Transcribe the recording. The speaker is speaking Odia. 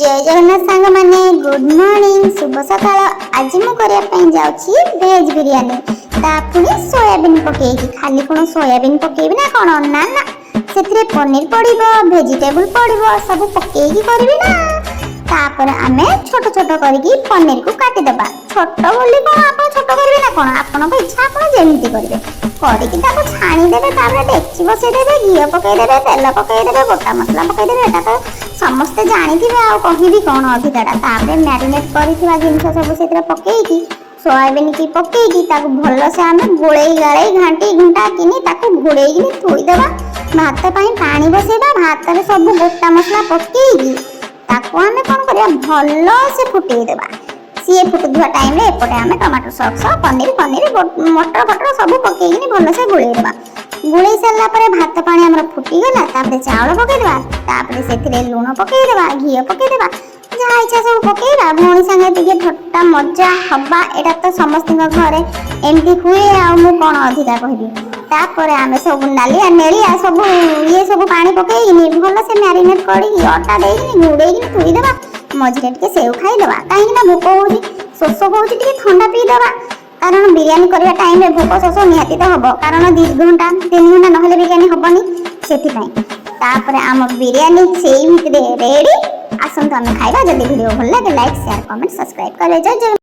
ଜୟ ଜଗନ୍ନାଥ ସାଙ୍ଗମାନେ, ଗୁଡ୍ ମର୍ଣ୍ଣିଂ, ଶୁଭ ସକାଳ। ଆଜି ମୁଁ କରିବା ପାଇଁ ଯାଉଛି ଭେଜ୍ ବିରିୟାନୀ, ତା ପୁଣି ସୋୟାବିନ୍ ପକେଇକି। ଖାଲି କ'ଣ ସୋୟାବିନ୍ ପକେଇବି ନା କ'ଣ? ନା ନା, ସେଥିରେ ପନିର ପଡ଼ିବ, ଭେଜିଟେବୁଲ ପଡ଼ିବ, ସବୁ ପକେଇକି କରିବି ନା। ତାପରେ ଆମେ ଛୋଟ ଛୋଟ କରିକି ପନିରକୁ କାଟିଦେବା। ଛୋଟ ବୋଲି କ'ଣ ଆପଣ ଛୋଟ କରିବେ ନା କ'ଣ? ଆପଣଙ୍କ ଇଚ୍ଛା, ଆପଣ ଯେମିତି କରିବେ। କରିକି ତାକୁ ଛାଣିଦେବେ। ତାପରେ ଡେକ୍ଚି ବସେଇଦେବେ, ଘିଅ ପକେଇଦେବେ, ତେଲ ପକେଇଦେବେ, ଗୋଟା ମସଲା ପକେଇଦେବେ। ଏଟା ତ ସମସ୍ତେ ଜାଣିଥିବେ, ଆଉ କହିବି କ'ଣ ଅଧିକାଟା? ତାପରେ ମ୍ୟାରିନେଟ୍ କରିଥିବା ଜିନିଷ ସବୁ ସେଥିରେ ପକେଇକି, ସୋୟାବିନ୍ କି ପକେଇକି, ତାକୁ ଭଲସେ ଆମେ ଗୋଳେଇ ଗାଳେଇ ଘାଣ୍ଟି ଘୁଣ୍ଟା କିନି ତାକୁ ଘୋଡ଼େଇକିନି ଥୋଇଦେବା। ଭାତ ପାଇଁ ପାଣି ବସେଇବା। ଭାତରେ ସବୁ ଗୋଟା ମସଲା ପକେଇକି ତାକୁ ଆମେ କ'ଣ କରିବା? ଭଲସେ ଫୁଟେଇଦେବା। ସିଏ ଫୁଟୁଥିବା ଟାଇମରେ ଏପଟେ ଆମେ ଟମାଟୋ ସକ୍ସ, ପନିର ଫନିର, ମଟର ଫଟର ସବୁ ପକେଇକିନି ଭଲସେ ଗୋଳେଇଦେବା। ଗୋଳେଇ ସାରିଲା ପରେ ଭାତ ପାଣି ଆମର ଫୁଟିଗଲା। ତାପରେ ଚାଉଳ ପକେଇଦେବା। ତାପରେ ସେଥିରେ ଲୁଣ ପକେଇଦେବା, ଘିଅ ପକେଇଦେବା, ଯାହା ଇଚ୍ଛା ସବୁ ପକେଇବା। ଭଉଣୀ ସାଙ୍ଗରେ ଟିକେ ଥଟ୍ଟା ମଜା ହବା, ଏଇଟା ତ ସମସ୍ତଙ୍କ ଘରେ ଏମିତି ହୁଏ, ଆଉ ମୁଁ କ'ଣ ଅଧିକା କହିବି? ତାପରେ ଆମେ ସବୁ ନାଲିଆ ନେଳିଆ ସବୁ ଇଏ ସବୁ ପାଣି ପକେଇକିନି ଭଲସେ ମ୍ୟାରିନେଟ୍ କରିକି, ଅଟା ଦେଇକିନି, ଘୋଡ଼େଇକିନି ଥୋଇଦେବା। ମଝିରେ ଟିକେ ସେଉ ଖାଇଦେବା, କାହିଁକି ନା ଭୋକ ହଉଛି, ଶୋଷ ହଉଛି, ଟିକେ ଥଣ୍ଡା ପିଇଦେବା। କାରଣ ବିରିୟାନୀ କରିବା ଟାଇମରେ ଭୋକ ଶୋଷ ନିହାତି ତ ହବ, କାରଣ 2 ଘଣ୍ଟା 3 ଘଣ୍ଟା ନହେଲେ ବିରିୟାନୀ ହବନି, ସେଥିପାଇଁ। ତାପରେ ଆମ ବିରିୟାନୀ ସେଇ ଭିତରେ ରେଡି। ଆସନ୍ତୁ, ଆମେ ଖାଇବା। ଯଦି ଭିଡ଼ିଓ ଭଲ ଲାଗେ, ଲାଇକ୍, ସେୟାର, କମେଣ୍ଟ, ସବସ୍କ୍ରାଇବ କରିବେ। ଜୟ ଜଗନ୍ନାଥ।